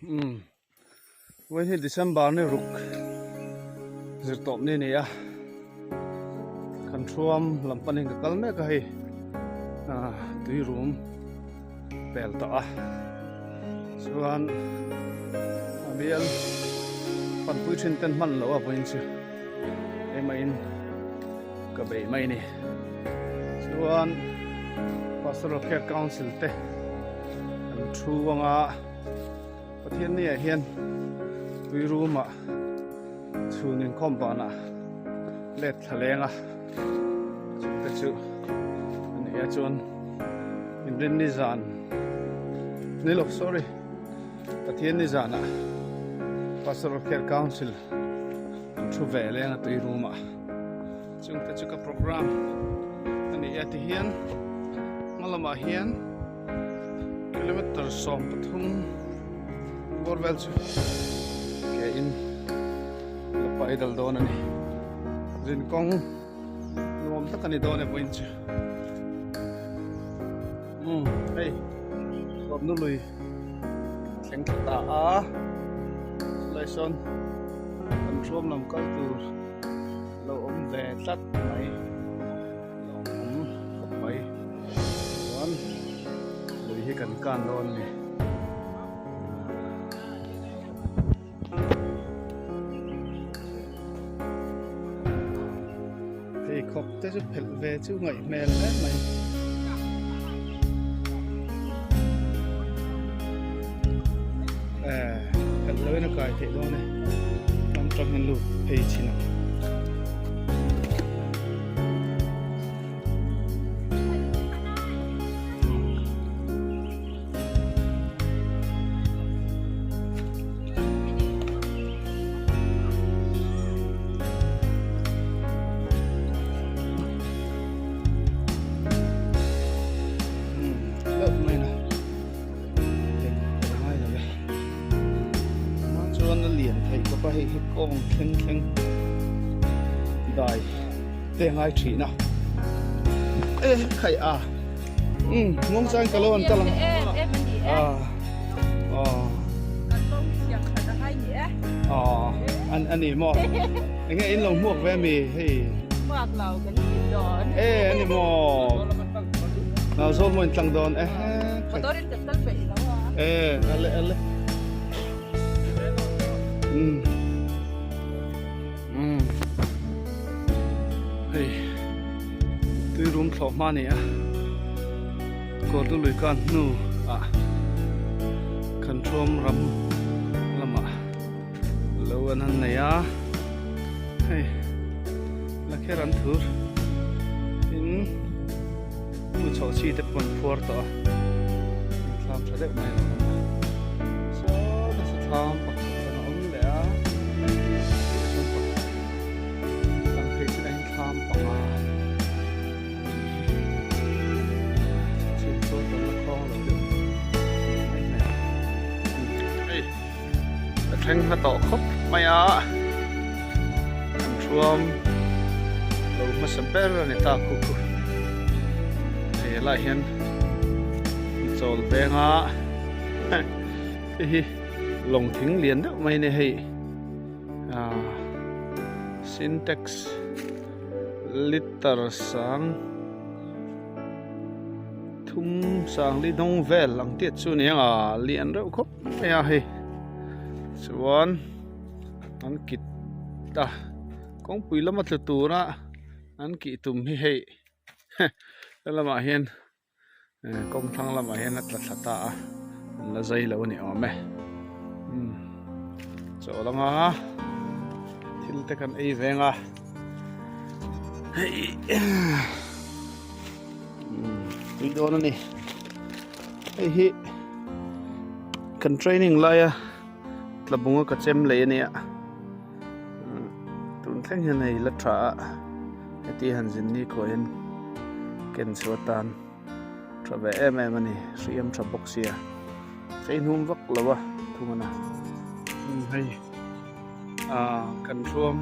Umm vawiin hi December ni ruk zirtawp ni a ni a kan thuam lam panin ka kal mek a hei ah tui rum pel tawh a chuan a bial panpui thin ten hman loh a vawiin chu engmah in ka beih mai a ni chuan Pastoral Care Council te an thu anga Pathian ni ah hian tui room ah chhun inkhawm banah let thla leng a chung te chu a ni a chuan inrinni zan ni lo sorry Pathian ni zanah Pastoral Care Council an thu ve leng a tui room ah chung te chu ka program a ni a tihian hma lamah hian. Kilometer 13 bawr vel chu ke in la pai dal dawn a ni zin kawng nuam tak a ni dawn e vawiin chu umm hei hlawpna lui thleng thla ta a chulai sawn kan thuam lam kal tur lo awm ve tlat mai. Lawmawm khawp mai chuan lui hi kan kan dawn a ni. Pheikhawk te chu phelh ve chu ngaih hmel hle mai. Eh phelh loin a kai theih dawn e ram tang hian lut phei chin ang. Chuan a lian thei khawp a hei hi kawng thleng thleng dai te ngai thin a e khai a um ngawng chang ka lo an kal ang a a an ani maw enge in lo hmuak ve mi hei hmuak lo kan ti dawn e ani maw nau zawl maw in tlang dawn e motor in kan kal peih lo a e ale ale um um hei tui rum thlawh hma ni a kawrtu lui kan hnu ah kan thuam ram lamah lo an han nei a hei la kher an thur tin hmu chhoh chi te pawh an phuar tawh a thlam tha deuh mai a lo awm a saw nasa thlam pakhat chuan a awm leh a chuan pakhat lang thei chinah hian thlam panga chhip chuan kan la khawng lo deuh mai mai hei a thleng hma tawh khawp mai a an thuam lo hmasa ber a ni ta khu khu hei helaiah hian chawl veng a hei hi lawng thing lian deuh mai a ni hei ah sintex liter sang thum sang li dawng vel ang tiat chu a ni ang a lian reuh khawp mai a hei chuan an kit a kawngpui lama tlu tura an kih tum hi hei helamah hian kawng thlang lamah hian a tla thla ta a an la zai lo a ni awm e umm chaw langa thil te kan ei veng a hei umm tui dawn a ni hei hi kan training laia tlabunga ka chem lei a nia tun thleng hian hei la tha a heti han zin ni khuah hian ken chhuah atan tha ve em em a ni hriam tha bawk sia fei hnum vak lo a thung a na hei ah kan thuam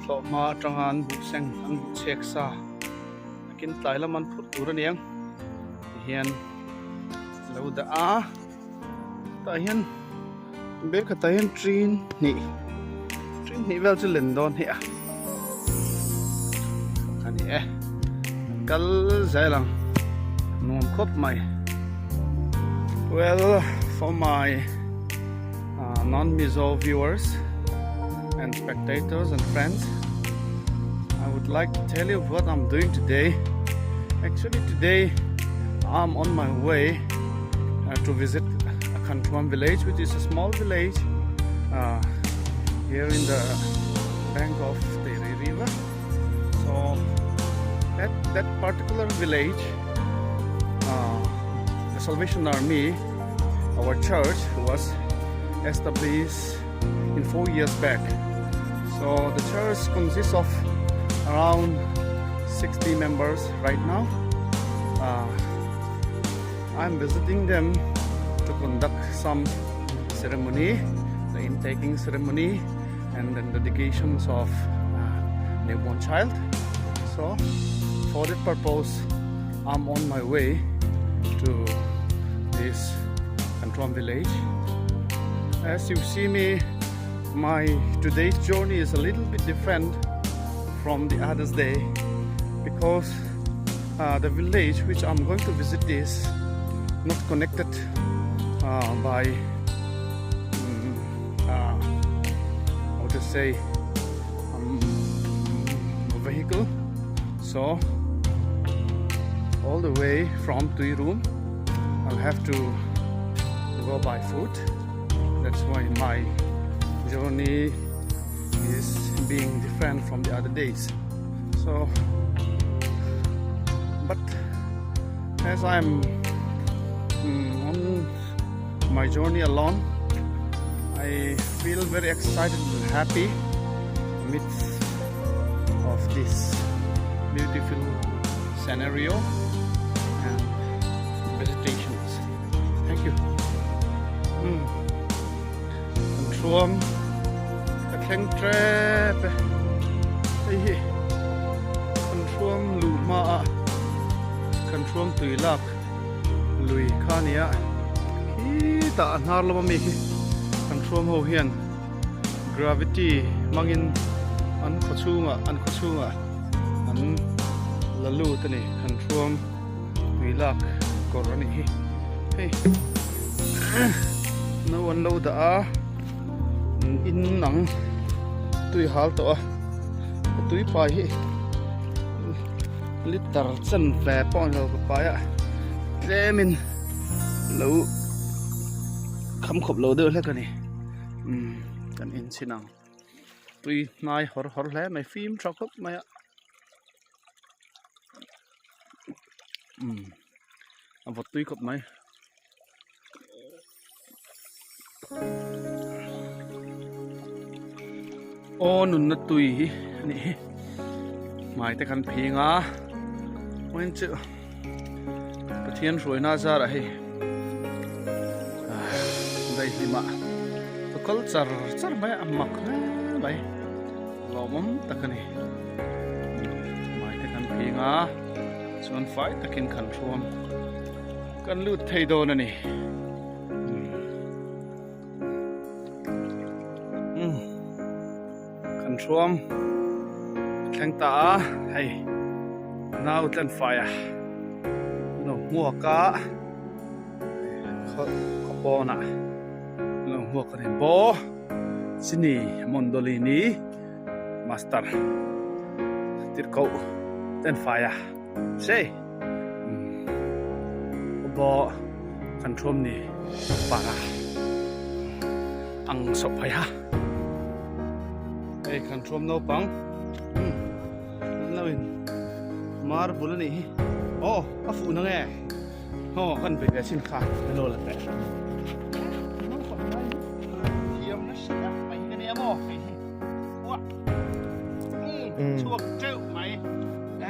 thlawh hma atanga an buh seng an buh chhek sa takin tlai lam an phurh tur a niang tihian lo dah a tah hian. Bel khatah hian train hnih train hnih vel chu len dawn hi a a ni e an kal zel ang nuam khawp mai well for my uh, non Mizo viewers and spectators and friends I would like to tell you what I'm doing today actually today I'm on my way uh, to visit Khanthuam village, which is a small village uh, here in the bank of the river. So that, that particular village, uh, the Salvation Army, our church was established in four years back. So the church consists of around 60 members right now. Uh, I'm visiting them to conduct some ceremony, the intaking ceremony, and then dedications of uh, newborn child. So, for that purpose, I'm on my way to this Khanthuam village. As you see me, my today's journey is a little bit different from the others day because uh, the village which I'm going to visit is not connected uh, by uh, how to say vehicle. So all the way from Tuirum, I'll have to go by foot. That's why my journey is being different from the other days. So, but as I'm on my journey alone, I feel very excited and happy amidst of this beautiful scenario and vegetations. Thank you. Khanthuam ka thleng tep e. Hei hi Khanthuam luh hmaah Khanthuam tui lak lui kha a ni a. Khitah a hnar lama mi khi Khanthuam ho hian gravity hmangin an khaw chhungah an khaw chhungah an la lut a ni. Khanthuam tui lak kawr a nih hi. Hei no an lo dah a in ang tui hal tawh a a tui pai hi liter chen ve pawh a ni lo ka pai a tlemin lo kham khawp lo deuh hlek a ni umm kan inchhin ang tui hnai hawr hawr hle mai fim tha khawp mai a umm a vawt tui khawp mai. Aw nunna tui hi a nih hi hmai te kan phing a vawiin chu Pathian hruaina zarah hei daihlimah ka kal char char mai a mak hle mai lawmawm tak a ni hmai te kan phing a chuan fai takin kan hruam. Kan lut thei dawn a ni. Kan hruam a thleng ta a, hei nau tlen fai a lo hmuak a, khaw pawnah lo hmuak a ni. Bo chini Mondolini master tirhkoh tlen fai a sei. Bo kan thuam ni para ang sawh phai ha hei kan thuam naupang an lo in marble a nih hi aw a fuh na nge aw kan bei ve chin kha an lo la teh thiam nasa tak mai hi ka nia maw hei hi uah chhuak teuh mai.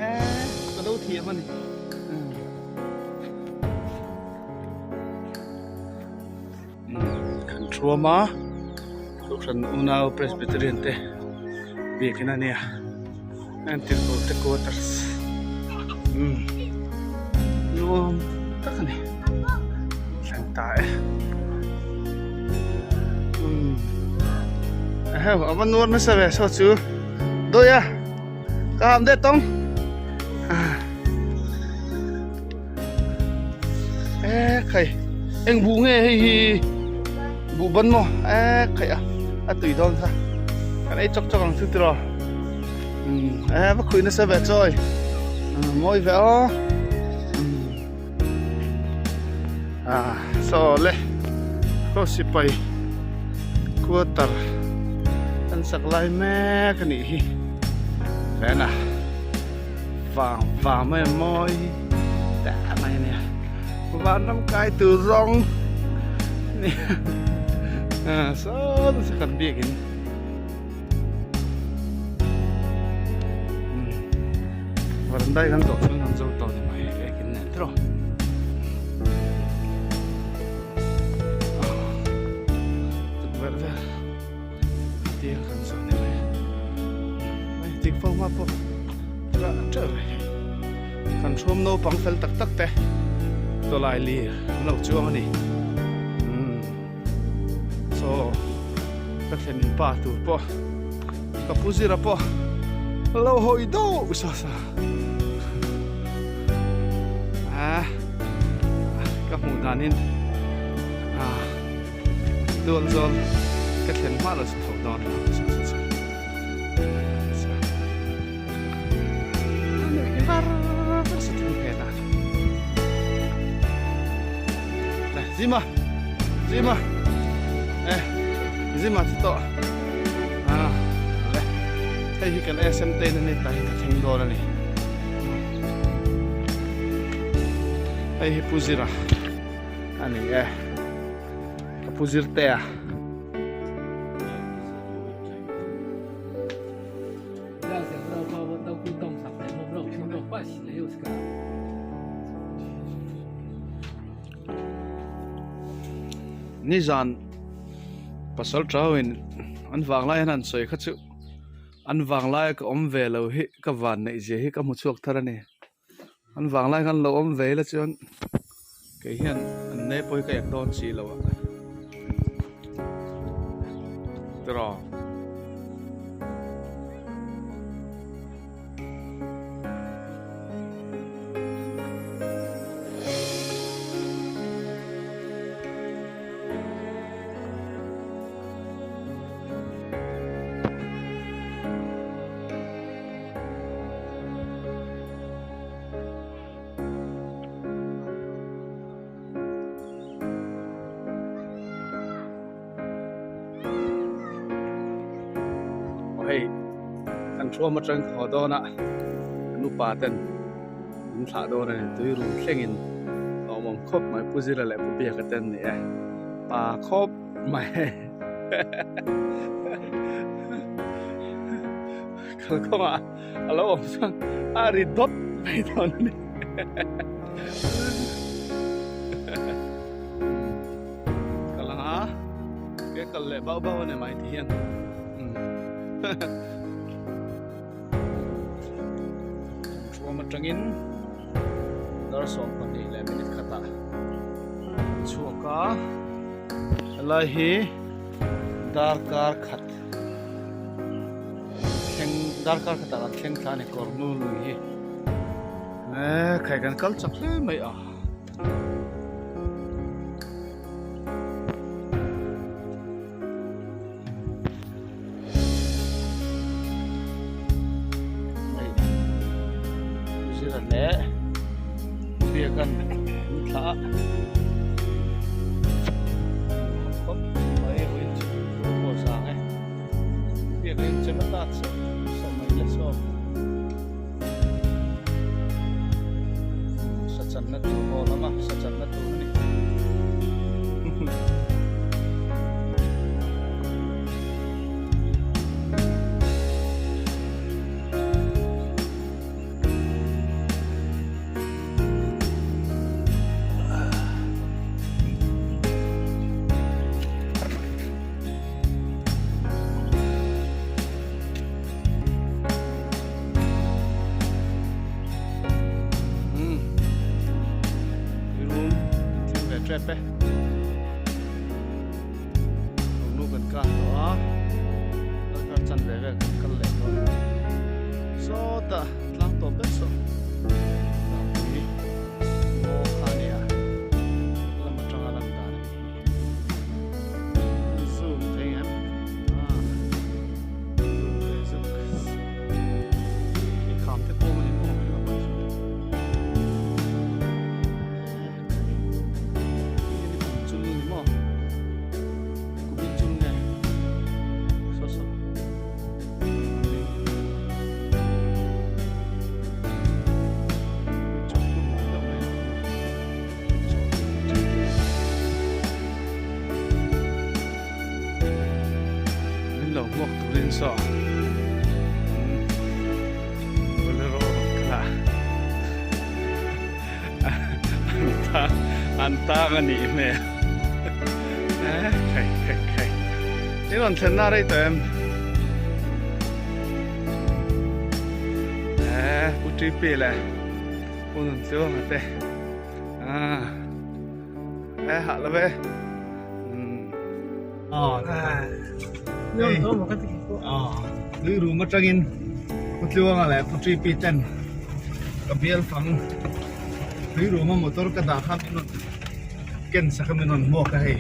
Eh, ka lo thiam a ni. Kan thuam a, Kohhran unau Presbyterian te biakin a nia. Entir tur te quarters. Nuam tak a ni. Thleng ta e. Heu a va nuar nasa ve saw chu dawih a ka ham det tawng e khai eng buh nge hei hi buh ban maw e khai a a tui dawn kha kan ei chawk chawk ang chu tiraw e va khuih nasa ve chawi mawi ve aw Ah saw le khaw sipai quarter an sak lai mek a nih hi ven a vang vang mai a mawi ta mai a nia vanram kai tur rawng a saw nasa kan biakin Varandai kan zawh chuan kan zo tawh ni mai ekin nen tiraw. Tukverh vel tir kan zawh ni mai. Mai tik fo hma pawh rah teuh mai hei. Kan thuam naupang fel tak tak te tawlai lir an lo chuang a ni. Saw ka thlen in pa tur pawh ka pu zira pawh lo hawi deuh sa sa a ka hmuh danin a tual zawl ka thlen hma lo chu tho dawn lo sa sa sa var sa thung phen a Zima Zima e Zima chu tawh a le hei hi kan SM te in ani tah hi ka thleng dawn ani hei hi Pu Zira ani e ka Pu Zirtea. Nizan pasal tauin an vang lai hian an sawi kha chu an vang laia ka awm ve lo hi ka van neih zia hi ka hmu chhuak thar a ni an vang lai khan lo awm ve ila chuan kei hian an ne pawh hi ka ek dawn si lo a tiraw. Aw hei kan thuam atang ka haw dawn a kan upa ten min thlah dawn a ni tui rum thlengin a awm awm khawp mai Pu Zira leh Pu Biaka te an ni e pa khawp mai kalkawngah a lo awm chuan a ri dawt mai dawn a ni. Kal ang a ke kal leh bauh bauh a ni mai ti hian thuam atangin dar 12 leh minute khatah chhuak a helai hi darkar khat thleng darkar khatah kan thleng thla a ni kawr nu lui hi e khai kan kal chak hle mai a. Zira leh biakan thla khawp mai vawiin chu pawh zang e biakin chem ata chauh chauh mai le saw. Sachanna tur haw lama sachanna tur a ni. Trep e nu kan kah tawh a. vel kan kal leh dawn a ni. Sawtah tlang tawp ber saw Zampui ngaw kha a nia lam atanga lan dan a nih hi. Zoom thei em? Ah zoom ve zuk. Khi kham te pawh a ni maw hei lamah chuan. Chul ni maw? Kumin chul nge? Saw saw. Min lo hmuak turin saw Bolero rawn kal a an tang a nih hmel khai khai khai i rawn thlen na rei tawh em pu TP leh pu Nuntluanga te e hah lo ve Tui rum atangin Pu Tluanga leh Pu TP ten ka bial fang tui ruma motor ka dah kha min rawn ken sak a min rawn hmuak a hei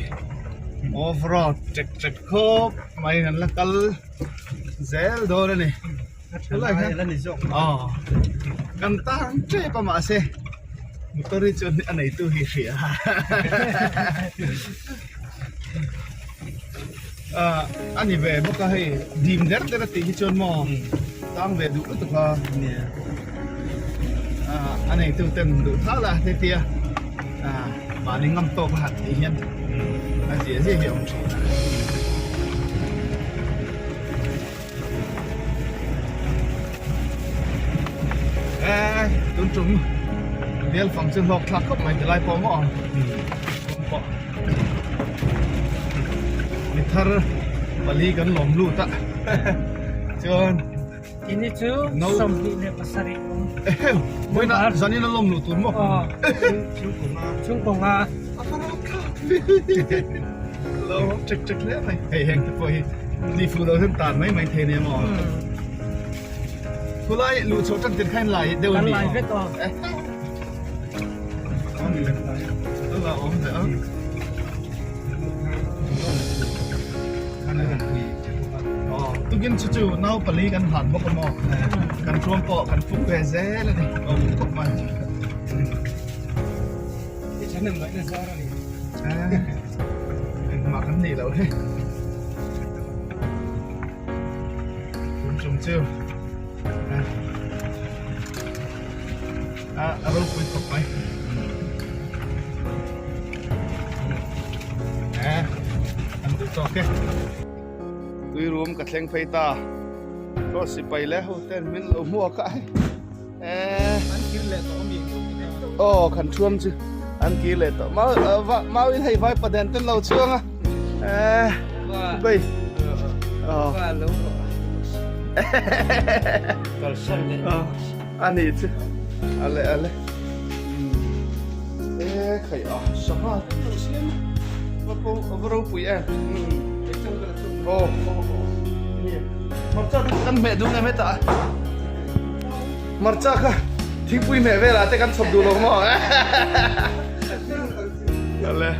off road chek chek khawp mai kan la kal zel dawn a ni kan tan tep a mahse motor hi chuan a neitu hi hria. Ah a ni ve bawk a hei dim der der a tih hi chuan maw tang ve duh lutuk a ah a neitu ten duh thal a heti a ah mahni ngam tawk a han tih hian a zia zia hi a awm thin a. Eh tun tum bial fang chu hlawk thlak khawp mai ti lai pawh maw pawh mi thar pali kan lawm lut a chuan ini chu 27 ehem vawiin ah zanin a lawm luh tur maw chhungkaw nga a farah thlak lo chek chek hle mai hei heng te pawh hi ni fu lo hian tan mai mai thei nia maw khulai luh chhoh tan tir kha in lai deuh a ni lai vek aw la awm ve a tukin chu chu nau pali kan hlan bawk a maw kan tuam pawh kan fuk ve zel a ni awm khawp mai Engmah kan nei lo he. Tun tum chu a a ropui khawp mai. Eh, an duh tawk e. Tui rum ka thleng phei ta. Chaw sipai leh ho ten min lo hmuak a. Eh. An kir leh tawh ami? Aw khan thuam chu an kir leh tawh. Mau mau in hei vai paden ten lo chuang a. Eh. Bei. Aw. Va lo. Kal san le. Ani chu. Ale ale. Eh khai a sangha te lo siam. Va po va ro pui em. Aw. Marcha kan hmeh dun em heta. Marcha kha thingpui hmeh velah te kan chhawp duh lo maw? Ale.